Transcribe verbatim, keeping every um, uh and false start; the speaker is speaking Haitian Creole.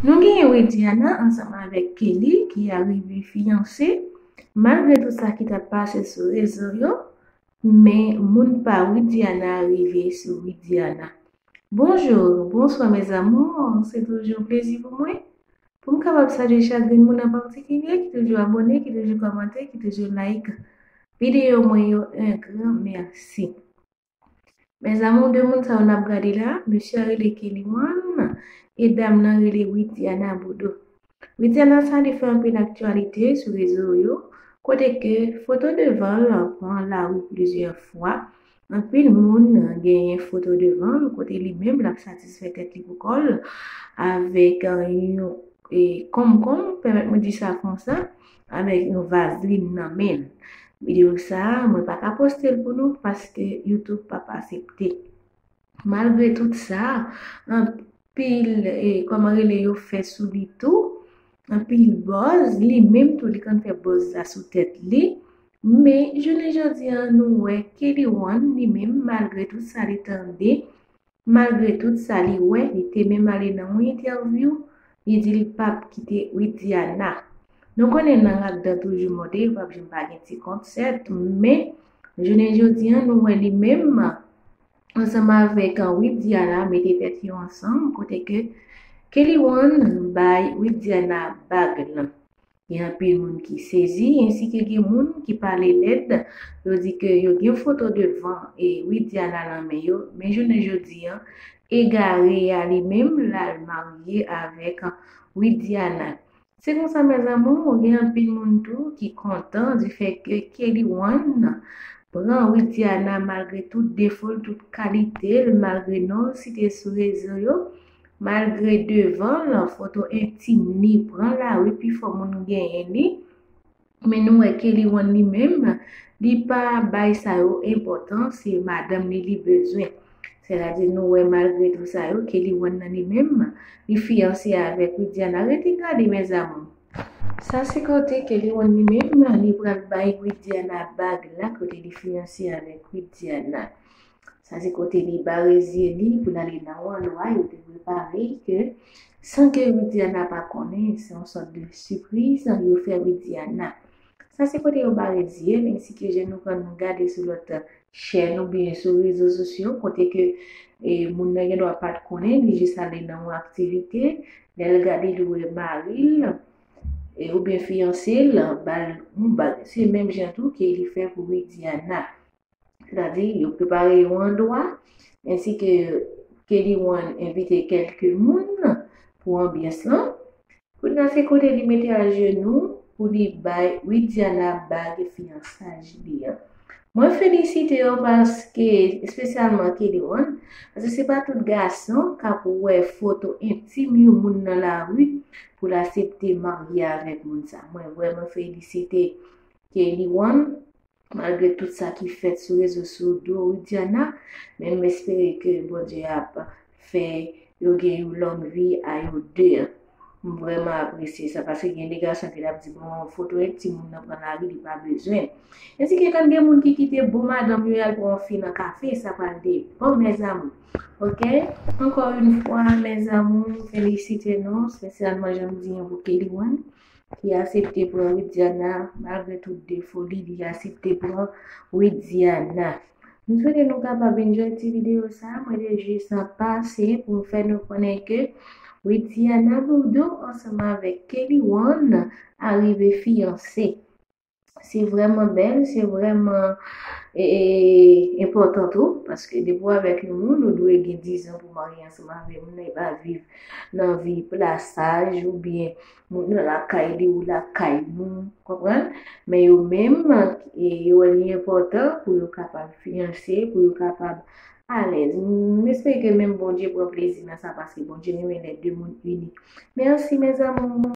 Nou genyen Widiana ansanm avèk Kelly ki arive fiyanse. Malgre tout sa ki t ap pase sou rezo yo, men moun pa Widiana rive sou Widiana. Bonjou, bonswa mes amours, se toujou yon plezi pou mwen pou m kapab salye chak grenn moun an patikilye ki toujou abòne, ki toujou kòmante, ki toujou like videyo mwen yo, un grand merci. Mes amours, de moun sa yo n ap gade la, mesye a rele Kelly One e dam nan rele Widiana Boudou. Widiana sa li fè anpil aktyalite sou rezo yo, kote ke foto devan l pran lari plizyè fwa. Anpil moun genyen foto devan l kote li menm l ap satisfè tèt li pou kò l avèk yon e, kòmkòm, pèmèt mwen di sa konsa, avèk yon vazlin nan men l. Videyo sa a, mwen pa ka poste l pou nou paske YouTube p ap asepte. Malgre tout sa, anpil, e, kòman rele yo fè sou li tou, anpil buzz, li menm tou li konn fè buzz la sou tèt li. Men, jounen jodi a, nou wè Kelly One, li menm, malgre tout sa li tande, malgre tout sa li wè, li te menm ale nan yon entèvyou, li di li p ap kite Widiana. Nou konnen nan raddan toujou mòde, yo p ap janm pa gen ti konsèt, men jounen jodi a, nou wè li menm ansanm avèk Widiana mete tèt yo ansanm, kote ke Kelly One bay Widiana bag lan. Gen anpil moun ki sezi, ensi ke gen moun ki pale lèd. Yo di ke yo gen foto devan e Widiana nan men yo, men jounen jodi a, egare a li menm, l al marye avèk Widiana. Se konsa, mes amours, gen anpil moun tou ki kontan di fè ke Kelly One pran Widiana malgre tout defo l, tout kalite l, malgre non l site sou rezo yo, malgre devan l, foto entim li pran lari, pifò moun genyen li. Men nou wè Kelly One li menm, li pa bay sa yo enpòtans, se madanm li li bezwen. Sètadi nou wè malgre tout sa yo, Kelly One nan li menm, li fiyanse avèk Widiana. Rete gade, mes amours. Sa se kote Kelly One li menm, li pral bay Widiana bag la, kote li fiyanse avèk Widiana. Sa se kote li bare zye li pou l ale nan yon andwa yo te prepare ke san ke Widiana pa konnen, se yon sòt de sipriz yo fè Widiana. Sa se kote yo bare zye l, ensi ke jan nou konn gade sou lòt chèn oubyen sou rezo sosyo, kote ke, e, moun nan gen dwa pa t konnen, li jis ale nan yon aktivite, lè l gade li wè mari l, e, oubyen fiyanse l, ba l yon bag. Se menm jan tou ke li fè pou Widiana. Sètadi, yo prepare yon andwa, ensi ke Kelly One envite kèlke moun pou anbyans lan. Kounye a, se kote li mete ajenou pou li bay Widiana bag fiyansaj li an. Mwen felisite yo paske, espesyalman Kelly One, paske se pa tout gason k ap wè foto entim yon moun nan lari pou l aksepte marye avèk moun sa. Mwen vrèman felisite Kelly One. Malgre tout sa ki fèt sou rezo sou do Widiana, men m espere ke Bondye ap fè yo gen yon long vi a yo de. M vrèman apresye sa, paske gen de gason ki t ap di, bon, foto entim moun nan pran lari, li pa bezwen. Ensi ke kan gen moun ki kite bon madanm yo al pran yon fi nan kafe, sa pral depann, mes amours. Oke? Encore une fois, mes amours, felisite nou, espesyalman jan m di an pou Kelly One ki aksepte pran Widiana, malgre tout defo li, li aksepte pran Widiana. M swete nou kapab enjoy ti videyo sa. Mwen te jis pase pou m fè nou konnen ke Widiana Boudou ansanm avèk Kelly One arive fiyanse. Se vrèman bèl, se vrèman, e, e, enpòtan tou, paske depi w avèk yon moun, ou dwe gen diz an pou w marye ansanm avè moun nan, e pa viv nan vi plasaj oubyen moun nan lakay li, ou lakay nou, konprann? Men yo menm, e, yo wè li enpòtan pou yo kapab fiyanse, pou yo kapab alèz. M espere ke menm Bondye pran plezi nan sa, paske Bondye renmen lè de moun ini. Mèsi, mes amours.